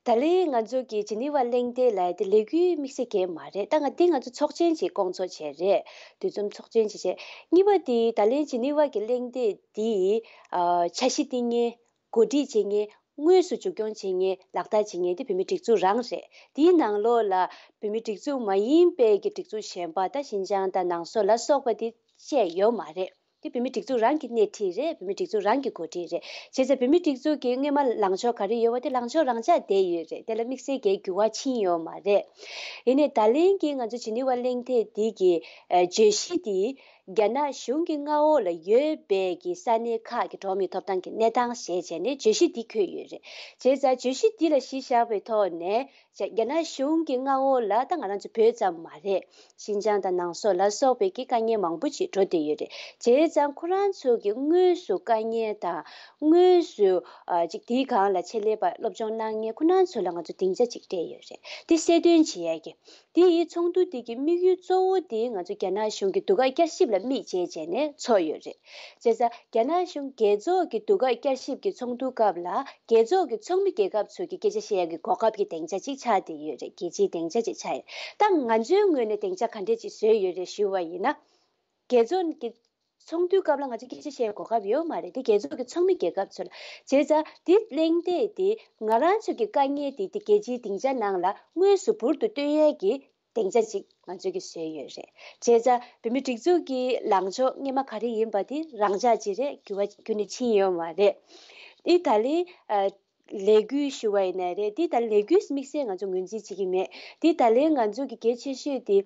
ད་ལན་ང་ཚོ་གི་ཇི་ནི་ཝ་གླེང་སྟེགས་ལ་དེ་ལས་འགུལ་དམིགས་བསལ་གང་ཡང་མ་རེད། ད་ང་དེ་ང་ཚོ་ཚོགས་ཆེན་ཅིག་བསྐོང་ཚོགས་བྱས་རེད། དུས་འཛོམས་ཚོགས་ཆེན་ཅིག་བྱས། གཉིས་པ་དེ་ད་ལན་ཇི་ནི་ཝ་གི་གླེང་སྟེགས་དེ་ཨ་འཆར་གཞི་བཏིང་མཁན། གོ་སྒྲིག་བྱེད་མཁན། དངོས་སུ་མཇུག་སྐྱོང་བྱེད་མཁན། ལག་བསྟར་བྱེད་མཁན་དེ་བོད་མི་སྒྲིག་འཛུགས་རང་རེད། དེའི་ནང་ལོགས་ལ་བོད་མི་སྒྲིག་འཛུགས་མ་ཡིན་པའི་གི་སྒྲིག་འཛུགས་གཞན་པ། ད་ཤིན་ཅང་དང་ནང་སོག་ལ་སོགས་པ་དེ་བཅས་ཡོད་མ་རེད། དེ་བོད་མི་སྒྲིག་འཛུགས་རང་གི་སྣེ་ཁྲིད་རེད། བོད་མི་སྒྲིག་འཛུགས་རང་གི་འགོ་ཁྲིད་རེད། བྱས་ཙང་བོད་མི་སྒྲིག་འཛུགས་ཀྱི་སྔོན་མ་ལངས་ཕྱོགས་ག་རེ་ཡོད་པ་དེ་ལངས་ཕྱོགས་རང་འཇགས་བསྡད་ཡོད་རེད། དེ་ལ་དམིགས་བསལ་གྱི་འགྱུར་བ་ཕྱིན་ཡོད་མ་རེད། ཡིན་ནའི་ད་ལན་གྱི་ང་ཚོ་ཇི་ནི་ཝ་གླེང་སྟེགས་འདི་གི་ཨ་བརྗོད་གཞི་དེ། རྒྱ་ནག་གཞུང་གི་མངའ་འོག་ལ་ཡོད་པའི་གི་ས་གནས་ཁག་གི་འགྲོ་བ་མིའི་ཐོབ་ཐང་གི་གནས་སྟངས་ཞེས་བྱས་ནས་བརྗོད་གཞི་འདི་འཁོད་ཡོད་རེད། བྱས་ཙང་བརྗོད་གཞི་འདི་ལ་གཞི་བཞག་པའི་ཐོག་ནས། རྒྱ་ནག་གཞུང་གི་མངའ་འོག་ལ་ད་ང་རང་ཚོ་བོད་ཙམ་མ་རེད། ཤིན་ཅང་དང་ནང་སོག་ལ་སོགས་པའི་གི་དཀའ་ངལ་མང་པོ་ཅིག་འགྲོ་བསྡད་ཡོད་རེད། བྱས་ཙང་ཁོ་རང་ཚོ་གི་དངོས་སུ་དཀའ་ངལ་དང་། དངོས་སུ་ཨ་ཅིག་དེའི་སྒང་ལ་ཆེད་ལས་པ་སློབ་སྦྱོང་གནང་མཁན་ཁོ་རང་ཚོ་ལ་ང་ཚོ་སྡིངས་ཆ་ཅིག་སྤྲད་ཡོད་རེད། དེ་གསལ་སྟོན་བྱེད་ཡས་ཀྱི། དེ་ཡི་ཚོགས་འདུ་དེ་གི་དམིགས་ཡུལ་གཙོ་བོ་དེ་ང་ཚོ་རྒྱ་ནག་གཞུང་གི་དུས་བཀག་བསྐྱར་ཞིབ་ལ་དམིགས་བྱས་བྱས་ནས་ཚོགས་ཡོད་རེད། བྱས་ཙང་རྒྱ་ནག་གཞུང་རྒྱལ་ཚོགས་ཀྱི་དུས་བཀག་བསྐྱར་ཞིབ་ཀྱི་ཚོགས་འདུ་སྐབས་ལ་རྒྱལ་ཚོགས་ཀྱི་ཚོགས་མི་རྒྱལ་ཁབ་ཚོ་གི་སྐད་ཆ་བཤད་ཡག་གི་གོ་སྐབས་ཀྱི་སྡིངས་ཆ་ཅིག་ཆགས་བསྡད་ཡོད་རེད། རྒྱལ་སྤྱིའི་སྡིངས་ཆ་ཅིག་ཆགས་ཡོད། ད་ང་ཚོའི་ངོས་ནས་སྡིངས་ཆ་ག་འདྲས་ཅིག་བཟོས་ཡོད་རེད་ཞུ་བ་ཡིན་ན། རྒྱལ་ཚོགས་ཀྱི་ཚོགས་འདུའི་སྐབས་ལ་ང་ཚོ་སྐད་ཆ་བཤད་གོ་སྐབས་ཡོད་མ་རེད། དེ་རྒྱལ་ཚོགས་ཀྱི་ཚོགས་མི་རྒྱལ་ཁབ་ཚོ་ལ། བྱས་ཙང་དེ་གླེང་སྟེགས་དེ་ང་རང་ཚོ་གི་དཀའ་ངལ་དེ་དེ་རྒྱལ་སྤྱིའི་སྡིངས་ཆ་ནང་ལ་དངོས་སུ་འབུར་དུ་བཏོན་ཡས་ཀྱི་སྡིངས་ཆ་ཅིག་ང་ཚོས་ཀྱི་བཟོས་ཡོད་རེད། བྱས་ཙང་བོད་མི་སྒྲིག་འཛུགས་ཀྱི་ལངས་ཕྱོགས་སྔོན་མ་ག་རེ་ཡིན་པ་དེ་རང་འཇགས་ཅིག་རེད། འགྱུར་བ་ཁྱོན་ནས་ཕྱིན་ཡོད་མ་རེད། འདི་ད་ལན་ཨ་ལས་འགུལ་ཞུ་བ་ཡིན་ནའི་རེད། འདི་ད་ལས་འགུལ་དམིགས་བསལ་ང་ཚོ་ངོས་འཛིན་བྱེད་ཀྱི་མེད། འདི་ད་ལན་ང་ཚོ་གི་གལ་ཆེ་ཤོས་དེ་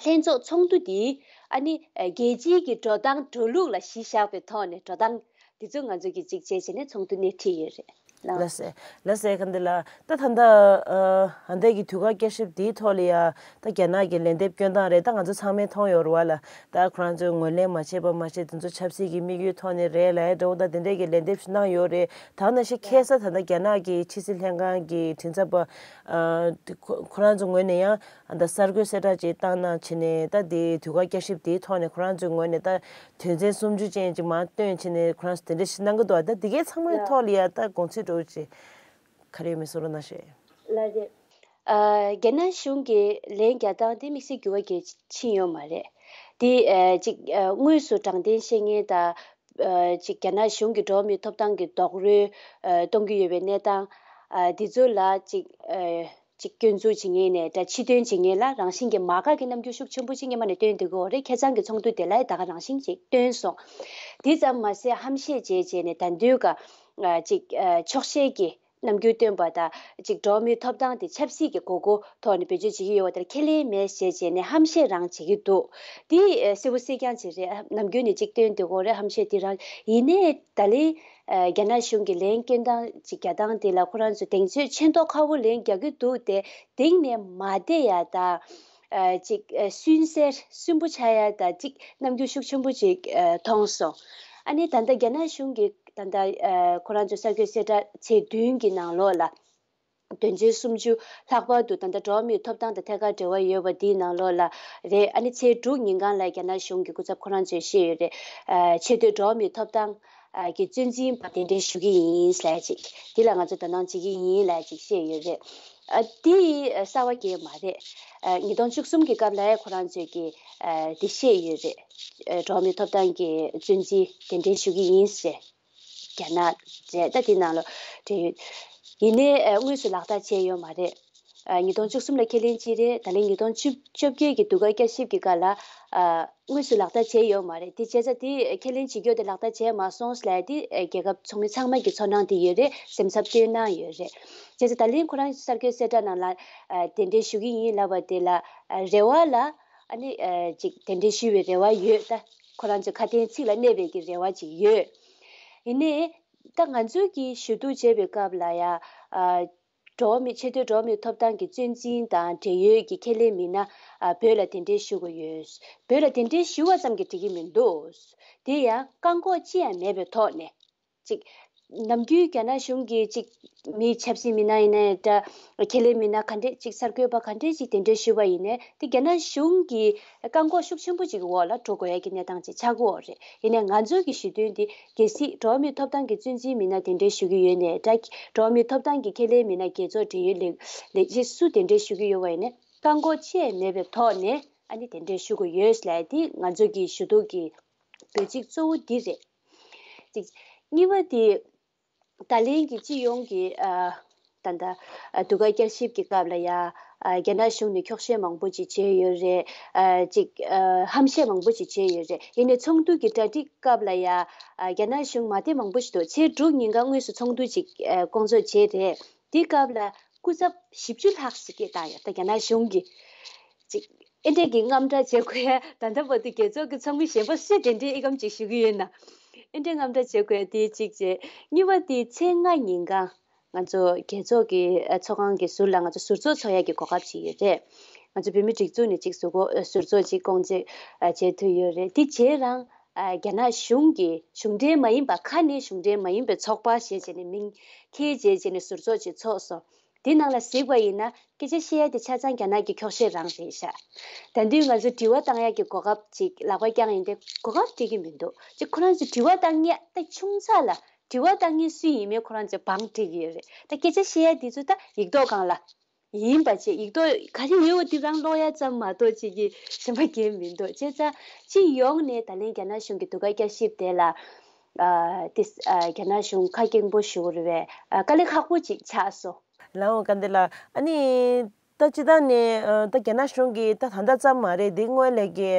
ལྷན་ཚོགས་ཚོགས་འདུ་དེ་ཨ་ནི་རྒྱལ་སྤྱིའི་གི་འགྲོ་སྟངས་འགྲོ་ལུགས་ལ་གཞི་བཞག་པའི་ཐོག་ནས་འགྲོ་སྟངས་དེ་ཚོ་ང་ཚོ་གི་གཅིག་བྱས་བྱས་ནས་ཚོགས་འདུ་སྣེ་ཁྲིད་ཡོད་རེད། ལགས་སེ། ལགས་སེ། ག་འདི་ལ་ད་ད་ལྟ་ཨ་ཨ་འདས་ཀྱི་དུས་བཀག་བསྐྱར་ཞིབ་འདིའི་ཐོག་ལ་ཡ་ད་རྒྱ་ནག་གི་ལན་འདེབས་སྐྱོན་སྟངས་རེད། ད་ང་ཚོ་ཚང་མས་མཐོང་ཡོད་རེད་བ་ལ། ད་ཁོ་རང་ཚོས་ངོས་ལེན་མ་བྱས་པ་མ་བྱས་དེ་ཚོ་ཆབ་སྲིད་ཀྱི་དམིགས་ཡུལ་ཐོག་ནས་རེད་ལབ་ཡ་འདྲ་བོ་ད་དེ་འདྲས་ཀྱི་ལན་འདེབས་ཤིག་གནང་ཡོད་རེད། ད་ནང་བཞིན་ཁ་སང་ད་ལྟ་རྒྱ་ནག་གི་ཕྱི་སྲིད་ལྷན་ཁང་གི་མགྲིན་ཚབ་པ་ཨ་ཁོ་ཁོ་རང་ཚོ་ངོས་ནས་ཡང་ད་གསར་འགོད་གསལ་བསྒྲགས་ཅིག་བཏང་གནང་བྱས་ནས་ད་དེ་དུས་བཀག་བསྐྱར་ཞིབ་དེའི་ཐོག་ནས་ཁོ་རང་ཚོའི་ངོས་ནས་ད་དོན་ཚན་སུམ་ཅུ་ཅན་ཅིག་མར་བཏོན་བྱས་ནས་ཁོ་རང་ཚོ་དེ་འདྲ་ཞིག་གནང་གི་འདུག་ད་དེ་གའི་ཚང་མའི་ཐོག་ལ་ཡ་ད་དགོངས་ཚུལ་འདྲ་བོ་ཅིག་ག་རེ་ཡོད་མེད་གསུང་རོགས་གནང་ཞེས། ལགས་རེད། ཨ་རྒྱ་ནག་གཞུང་གིས་ལན་རྒྱག་སྟངས་དེ་དམིགས་བསལ་འགྱུར་བ་གལ་ཕྱིན་ཡོད་མ་རེད། དེ་ཨ་ཅིག་ཨ་དངོས་སུ་དྲང་བདེན་བཤད་མཁན་དང་། ཨ་ཅིག་རྒྱ་ནག་གཞུང་གིས་འགྲོ་བ་མིའི་ཐོབ་ཐང་གི་རྡོག་རོལ་ཨ་གཏོང་གི་ཡོད་པའི་གནས་སྟངས་ཨ་དེ་ཚོ་ལ་ཅིག་ཨ་ཅིག་སྐྱོན་འཛུགས་བྱེད་མཁན་ནས་ད་ཕྱི་དོན་བྱེད་མཁན་ལ་རང་བཞིན་གྱི་མ་དགའ་གི་རྣམ་འགྱུར་ཤུགས་ཆེན་པོ་ཅིག་སྔོན་མ་ནས་སྟོན་བསྡད་ཀྱི་ཡོད་རེད། ཁ་སང་གི་ཚོགས་འདུ་དེ་ལ་ད་ག་རང་བཞིན་ཅིག་སྟོན་སོང་། དེ་ཙམ་མ་ཟད་ཧམ་བཤད་བྱས་བྱས་ནས་ད་དུང་ག་ཨ་ཅིག་ཨ་འཁྱོག་བཤད་ཀྱི་རྣམ་འགྱུར་སྟོན་པ་དང་ཅིག་འགྲོ་བ་མིའི་ཐོབ་ཐང་དེ་ཆབ་སྲིད་ཀྱི་དགོས་མཁོ་ཐོག་ནས་བེད་སྤྱོད་བྱེད་ཀྱི་ཡོད་པ་དེར་ཁས་ལེན་མེད་ཞེས་བྱས་ནས་ཧམ་བཤད་རང་བྱེད་ཀྱི་འདུག་དེ་ཨ་གསལ་པོ་གསལ་རྐྱང་ཅིག་རེད། ནམ་རྒྱུན་ནས་ཅིག་སྟོན་དེ་གོ་རེད། ཧམ་བཤད་དེ་རང་ཡིན་ནའི་ད་ལན་ཨ་རྒྱ་ནག་གཞུང་གི་ལན་སྐྱོན་སྟངས་ཅིག་རྒྱག་སྟངས་དེ་ལ་ཁོ་རང་ཚོས་གདེང་ཚོད་ཆེ་མདོག་ཁ་པོ་ལན་རྒྱག་གི་འདུག་དེ་གདེང་ནས་མ་བསྡད་ཡ་དང་། ཨ་ཅིག་ཨ་སུན་གསེར་སུན་པོ་ཆགས་ཡ་དང་ཅིག་རྣམ་འགྱུར་ཤུགས་ཆེན་པོ་ཅིག་ཨ་མཐོང་སོང་། ཨ་ནི་ད་ལྟ་རྒྱ་ནག་གཞུང་གིས་ད་ལྟ་ཨ་ཁོ་རང་ཚོ་གསར་འགོད་གསལ་བསྒྲགས་ཚེས་བདུན་གྱི་ནང་ལོགས་ལ་དོན་ཚན་སུམ་ཅུ་ལྷག་པར་དུ་ད་ལྟ་འགྲོ་བ་མིའི་ཐོབ་ཐང་དང་ཐད་ཀར་འབྲེལ་བ་ཡོད་པ་འདིའི་ནང་ལོགས་ལ་རེད། ཨ་ནི་ཚེས་དྲུག་ཉིན་གང་ལ་རྒྱ་ནག་གཞུང་གི་སྐུ་ཚབ་ཁོ་རང་ཚོས་བཤད་ཡོད་རེད། ཨ་ཆེས་མཐོའི་འགྲོ་བ་མིའི་ཐོབ་ཐང་ཨ་གི་གཙོ་འཛིན་པ་གདན་འདྲེན་ཞུ་གི་ཡིན་ལབ་ཅིག་དེ་ལ་ང་ཚོ་དོ་སྣང་བྱེད་ཀྱི་ཡིན་ལབ་ཅིག་བཤད་ཡོད་རེད། ཨ་དེ་གསར་བ་གང་ཡང་མ་རེད། ཨ་ཉིས་སྟོང་བཅུ་གསུམ་གྱི་སྐབས་ལ་ཡང་ཁོ་རང་ཚོས་ཀྱི་ཨ་དེ་བཤད་ཡོད་རེད། ཨ་འགྲོ་བ་མིའི་ཐོབ་ཐང་གི་གཙོ་འཛིན་གདན་འདྲེན་ཞུ་གི་ཡིན་ཟེར། རྒྱ་ནག་རེད། ད་དེ་ནང་ལོགས་འབྲེལ་ཡོད། ཡིན་ནའི་ཨ་དངོས་སུ་ལག་བསྟར་བྱས་ཡོད་མ་རེད། ཨ་ཉིས་སྟོང་བཅུ་གསུམ་ལ་ཁས་ལེན་གྱི་རེད། ད་ལན་ཉིས་སྟོང་བཅོ་བརྒྱད་ཀྱི་དུས་བཀག་བསྐྱར་ཞིབ་ཀྱི་སྐབས་ལ་ཨ་དངོས་སུ་ལག་བསྟར་བྱས་ཡོད་མ་རེད། དེ་བྱས་ཙང་དེ་ཁས་ལེན་བྱེད་རྒྱུ་དེ་ལག་བསྟར་བྱས་མ་སོང་ལབ་དེ་རྒྱལ་ཁབ་ཚོགས་མི་ཚང་མ་གི་ཚོར་སྣང་དེ་ཡོད་རེད། སེམས་འཚབ་བཏོན་གནང་ཡོད་རེད། བྱས་ཙང་ད་ལན་ཁོ་རང་གསར་འགོད་གསལ་བསྒྲགས་ནང་ལ་ཨ་གདན་འདྲེན་ཞུ་གི་ཡིན་ལབ་པ་དེ་ལ་ཨ་རེ་བ་ལ་ཨ་ནི་ཨ་ཅིག་གདན་འདྲེན་ཞུ་བའི་རེ་བ་ཡོད། ད་ཁོ་རང་ཚོའི་ཁ་དན་ཚིག་ལ་གནས་པའི་གི་རེ་བ་ཅིག་ཡོད། ཡིན་ནའི་ད་ང་ཚོས་ཀྱི་ཞུ་གཏུག་བྱས་པའི་སྐབས་ལ་ཡ་ཨ། འགྲོ་བ་མི་ཆེས་མཐོའི་འགྲོ་བ་མིའི་ཐོབ་ཐང་གི་གཙོ་འཛིན་དང་འབྲེལ་ཡོད་ཀྱི་ཁས་ལེན་མི་སྣ་ཨ་བོད་ལ་གདན་འདྲེན་ཞུ་དགོས་ཡོད། བོད་ལ་གདན་འདྲེན་ཞུ་བ་ཙམ་གྱིས་འགྲིག་གི་མི་འདུག་དེ་ཡང་བཀག་འགོག་ཅི་ཡང་མེད་པའི་ཐོག་ནས་ཅིག་ནམ་རྒྱུན་རྒྱ་ནག་གཞུང་གིས་ཅིག་མི་ཆབ་སྲིད་མི་སྣ་ཡིན་ན་ཡང་འདྲ། ཁས་ལེན་མི་སྣ་ག་འདྲས་ཅིག་གསར་འགོད་པ་ག་འདྲས་ཅིག་གདན་འདྲེན་ཞུ་བ་ཡིན་ནའི་དེ་རྒྱ་ནག་གཞུང་གི་བཀག་འགོག་ཤུགས་ཆེན་པོ་ཅིག་གི་འོག་ལ་འགྲོ་དགོས་ཡ་གི་གནས་སྟངས་ཅིག་ཆགས་ཀྱི་ཡོད་རེད། ཡིན་ནའི་ང་ཚོ་གི་ཞུ་དོན་འདི་གལ་སྲིད་འགྲོ་བ་མིའི་ཐོབ་ཐང་གི་གཙོ་འཛིན་མི་སྣ་གདན་འདྲེན་ཞུ་གི་ཡོད་ནའི་འདྲ། འགྲོ་བ་མིའི་ཐོབ་ཐང་གི་ཁས་ལེན་མི་སྣ་རྒྱལ་ཚོགས་འབྲེལ་ཡོད་ལས་ལས་བྱེད་སུ་གདན་འདྲེན་ཞུ་གི་ཡོད་པ་ཡིན་ནའི་བཀག་འགོག་ཅི་ཡང་མེད་པའི་ཐོག་ནས་ཨ་ནི་གདན་འདྲེན་ཞུ་དགོས་ཡོད་ལབ་དེ་ང་ཚོ་གི་ཞུ་གཏུག་གི་འབོད་ཚིག་གཙོ་བོ་འདི་རེད། གཅིག་གཉིས་པ་དེ། ད་ལན་གྱི་སྤྱི་ཡོངས་ཀྱི་ཨ་ད་ལྟ་ཨ་དུས་བཀག་བསྐྱར་ཞིབ་ཀྱི་སྐབས་ལ་ཡ་ཨ་རྒྱ་ནག་གཞུང་ནས་འཁྱོག་བཤད་མང་པོ་ཅིག་བྱས་ཡོད་རེད། ཨ་ཅིག་ཨ་ཧམ་བཤད་མང་པོ་ཅིག་བྱས་ཡོད་རེད། ཡིན་ནའི་ཚོགས་འདུ་གི་གྲ་སྒྲིག་སྐབས་ལ་ཡ་ཨ་རྒྱ་ནག་གཞུང་མ་བསྡད་མང་པོ་ཞིག་འདུག་ཚེས་དྲུག་ཉིན་ཀ་དངོས་སུ་ཚོགས་འདུ་ཅིག་ཨ་བསྐོང་ཚོགས་བྱས་རེད། དེ་སྐབས་ལ་སྐུ་ཚབ་བཞི་བཅུ་ལྷག་ཞིག་སྐད་བཏང་ཡོད། ད་རྒྱ་ནག་གཞུང་གིས་ཅིག་ཨེ་འདྲས་ཀྱི་དངངས་སྐྲག་བྱེད་དགོས་ཡ། ད་ལྟ་བར་དུ་རྒྱལ་ཚོགས་ཀྱི་ཚོགས་མི་གཞན་པ་སུས་དེ་འདྲའི་ཨེ་ཁམ་ཅིག་ཞུ་གི་ཡོད་ན། ཨེ་འདྲས་དངངས་སྐྲག་བྱེད་དགོས་ཡ་དེ་གཅིག་བྱས། གཉིས་པ་དེ་ཚེས་ལྔ་ཉིན་གང་ང་ཚོ་རྒྱལ་ཚོགས་ཀྱི་ཨ་ཚོགས་ཁང་གི་ཟུར་ལ་ང་ཚོ་ཟུར་ཚོགས་ཚོགས་ཡ་གི་གོ་སྐབས་ཅིག་ཡོད་རེད། ང་ཚོ་བོད་མི་སྒྲིག་འཛུགས་ནས་ཅིག་ཟུར་གོ་ཨ་ཟུར་ཚོགས་ཅིག་བསྐོང་ཚོགས་ཨ་བྱེད་ཐུབ་ཡོད་རེད། དེ་བྱས་རང་ཨ་རྒྱ་ནག་གཞུང་གི་གཞུང་འབྲེལ་མ་ཡིན་པ་ཁ་ནས་གཞུང་འབྲེལ་མ་ཡིན་པའི་ཚོགས་པ་ཞེས་བྱས་ནས་མིང་འཁྱེར་བྱས་བྱས་ནས་ཟུར་ཚོགས་ཅིག་ཚོགས་སོང་། དེ་ནང་ལ་གཟིགས་པ་ཡིན་ན་སྐད་ཆ་བཤད་ཡ་དེ་ཆ་ཚང་རྒྱ་ནག་གི་འཁྱོག་བཤད་རང་རེད་ཤག་ད་དུང་ང་ཚོ་དྲི་བ་བཏང་ཡ་གི་གོ་སྐབས་ཅིག་ལག་པ་བརྐྱངས་ཡིན་ཏེ་གོ་སྐབས་སྤྲད་ཀྱི་མི་འདུག་ཅིག་ཁོ་རང་ཚོ་དྲི་བ་བཏང་ཡ་ད་ཆུང་ཙག་ལ་དྲི་བ་བཏང་མཁན་སུ་ཡིན་མིན་ཁོ་རང་ཚོས་བང་སྤྲད་ཀྱི་ཡོད་རེད། ད་སྐད་ཆ་བཤད་ཡ་དེ་ཚོ་ད་ཡིག་ཐོག་སྒང་ལ་ཡིན་པ་བྱས་ཡིག་ཐོག་ག་རེ་ཡོད་པ་དེ་རང་ཀློག་ཡ་ཙམ་མ་གཏོགས་ཅིག་གི་གཞན་པ་གང་མི་འདུག་བྱས་ཙང་སྤྱི་ཡོངས་ནས་ད་ལན་རྒྱ་ནག་གཞུང་གི་དུས་བཀག་བསྐྱར་ཞིབ་དེ་ལ་ཨ་ཏིས་ཨ་རྒྱ་ནག་གཞུང་ཁ་སྐྱེངས་པོ་ཞུ་རེ་བས་ཨ་དཀའ་ལས་ཁག་པོ་ཅིག་ཆགས་སོང་། ལའོ་ག་འདི་ལ་ཨ་ནི་ད་སྤྱི་བཏང་ནས་ཨ་ད་རྒྱ་ནག་གཞུང་གིས་ད་ད་ལྟ་ཙམ་མ་རེད། འདི་སྔོན་ལས་ཀྱི་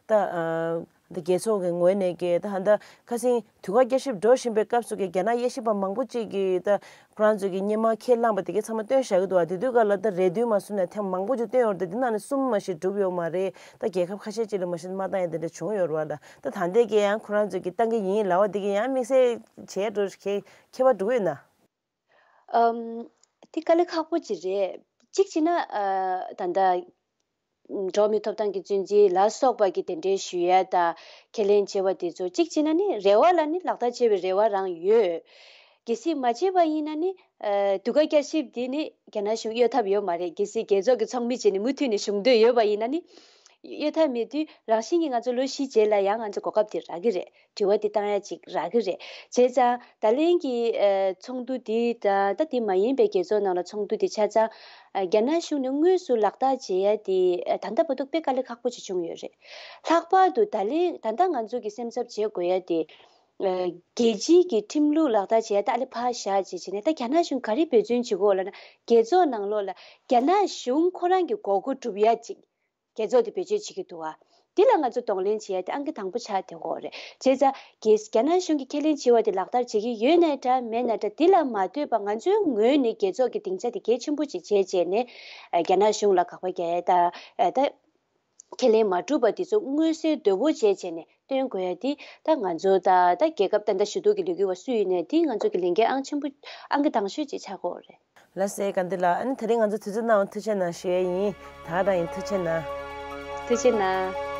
ད་ཨ་ད་རྒྱལ་ཚོགས་ཀྱི་ངོས་ནས་ཀྱི་ད་ད་ཁ་སང་དུས་བཀག་བསྐྱར་ཞིབ་འགྲོ་བཞིན་པའི་སྐབས་སུ་ཀྱི་རྒྱ་ནག་དབྱེ་ཞིབ་པ་མང་པོ་ཅིག་གིས་ད་ཁོ་རང་ཚོས་ཀྱི་སྔོན་མ་ཁས་བླངས་པ་དེ་གའི་ཚང་མ་བཏོན་བཞག་གི་འདུག་བ། དེ་དུས་སྐབས་ལ་ད་རེ་འདུན་མ་བཟུང་ནས་ཐེངས་མང་པོ་ཅིག་བཏོན་ཡོད་རེད། དེ་ནང་ནས་གསུམ་མ་ཞིག་གྲུབ་ཡོད་མ་རེད། ད་རྒྱལ་ཁབ་ཁ་ཤས་ཅིག་ལ་མ་ཞིག་མ་བཏང་ཡ་དེ་འདྲ་བྱུང་ཡོད་རེད་བ། ད་ད་ད་ལྟའི་གི་ཡང་ཁོ་རང་ཚོས་ཀྱི་བཏང་གི་ཡིན་ལབ་པ་དེ་གི་ཡང་དམིགས་བསལ་བྱས་འགྲོ་ཁྱད་ཁྱད་པར་འགྲོ་གི་ཡོད་ན། ཨམ། དེ་དཀའ་ལས་ཁག་པོ་ཅིག་རེད། གཅིག་བྱས་ན་ཨ། ད་ལྟ་འགྲོ་བ་མིའི་ཐོབ་ཐང་གི་གཙོ་འཛིན་ལ་སོགས་པ་གི་གདན་འདྲེན་ཞུ་ཡ་དང་ཁས་ལེན་བྱེད་པ་དེ་ཚོ་གཅིག་བྱས་ན་ནི་རེ་བ་ལ་ནི་ལག་བསྟར་བྱེད་པའི་རེ་བ་རང་ཡོད། གལ་སྲིད་མ་བྱས་པ་ཡིན་ན་ནི་ཨ། དུས་བཀག་བསྐྱར་ཞིབ་དེ་ནི་རྒྱ་ནག་གཞུང་གཡོལ་ཐབས་ཡོད་མ་རེད། གལ་སྲིད་རྒྱལ་ཚོགས་ཀྱི་ཚོགས་མི་བྱས་ནས་མུ་མཐུད་ནས་བཞུགས་འདོད་ཡོད་པ་ཡིན་ན་ནི་གཡོལ་ཐབས་མེད་དུས་རང་བཞིན་གྱིས་ང་ཚོ་ལོ་བཞི་རྗེས་ལ་ཡང་ང་ཚོ་གོ་སྐབས་དེ་རག་གི་རེད། དྲི་བ་དེ་བཏང་ཡ་ཅིག་རག་གི་རེད། བྱས་ཙང་ད་ལན་གྱི་ཨ། ཚོགས་འདུ་འདི་དང་ད་དེ་མ་ཡིན་པའི་རྒྱལ་ཚོགས་ནང་ལ་ཚོགས་འདུ་དེ་ཆ་ཚང་ཨ། རྒྱ་ནག་གཞུང་ནས་དངོས་སུ་ལག་བསྟར་བྱེད་ཡ་དེ་ཨ། ད་ལྟ་བར་དུ་དཔེ་དཀའ་ལས་ཁག་པོ་ཅིག་བྱུང་ཡོད་རེད། ལྷག་པར་དུ་ད་ལན་ད་ལྟ་ང་ཚོ་གི་སེམས་འཚབ་བྱེད་དགོས་ཡ་དེ་ཨ། རྒྱལ་སྤྱིའི་གི་ཁྲིམས་ལུགས་ལག་བསྟར་བྱེད་ཡ་ད་ཨ་ལེ་ཕར་བཞག་ཅིག་བྱས་ནས། ད་རྒྱ་ནག་གཞུང་ག་རེ་འབད་བརྩོན་བྱེད་དགོས་ལབ་ན། རྒྱལ་ཚོགས་ནང་ལོགས་ལ་རྒྱ་ནག་གཞུང་ཁོ་རང་གི་དགོས་མཁོ་སྒྲུབ་ཡ་ཅིག་རྒྱལ་ཚོགས་དེ་བེད་སྤྱོད་བྱེད་ཀྱི་འདུག་བ། འདི་ལ་ང་ཚོ་གདོང་ལེན་བྱེད་ཡ་དེ་ཨང་ཀི་དང་པོ་ཆགས་བསྡད་ཀྱི་ཡོད་རེད། བྱས་ཙང་རྒྱལ། རྒྱ་ནག་གཞུང་གིས་ཁས་ལེན་བྱས་པ་དེ་ལག་བསྟར་བྱེད་ཀྱི་ཡོད་ནའི་འདྲ་མེད་ནའི་འདྲ། འདི་ལ་མ་ལྟོས་པར་ང་ཚོའི་ངོས་ནས་རྒྱལ་ཚོགས་ཀྱི་སྡིངས་ཆ་དེ་གལ་ཆེན་པོ་ཅིག་བྱས་བྱས་ནས་ཨ། རྒྱ་ནག་གཞུང་ལ་དགག་པ་རྒྱག་ཡ་དང་ཨ། ད་ཁས་ལེན་མ་གྲུབ་པ་དེ་ཚོ་མངོན་གསལ་དོད་པོ་བྱས་བྱས་ནས་སྟོན་དགོས་ཡ་དེ་ད་ང་ཚོ་ད་ད་རྒྱལ་ཁབ་ད་ལྟ་ཞུ་གཏུག་གི་ལས་འགུལ་བ་སུ་ཡིན་ནའི་དེ་ང་ཚོ་གི་ལས་འགན་ཨང་ཆེན་པོ། ཨང་ཀི་དང་ཤོས་ཅིག་ཆགས་ཀྱི་ཡོད་རེད། ལགས་སེ། དགའ་ལྡན་ལགས། ཨ་ནི་དེ་རིང་ང་ཚོ་དུས་ཚོད་གནང་བ་ཐུགས་རྗེ་གནང་ཞུ་ཡས་ཡིན། ད་ག་རང་ཡིན། ཐུགས་རྗེ་གནང་། ཐུགས་རྗེ་གནང་།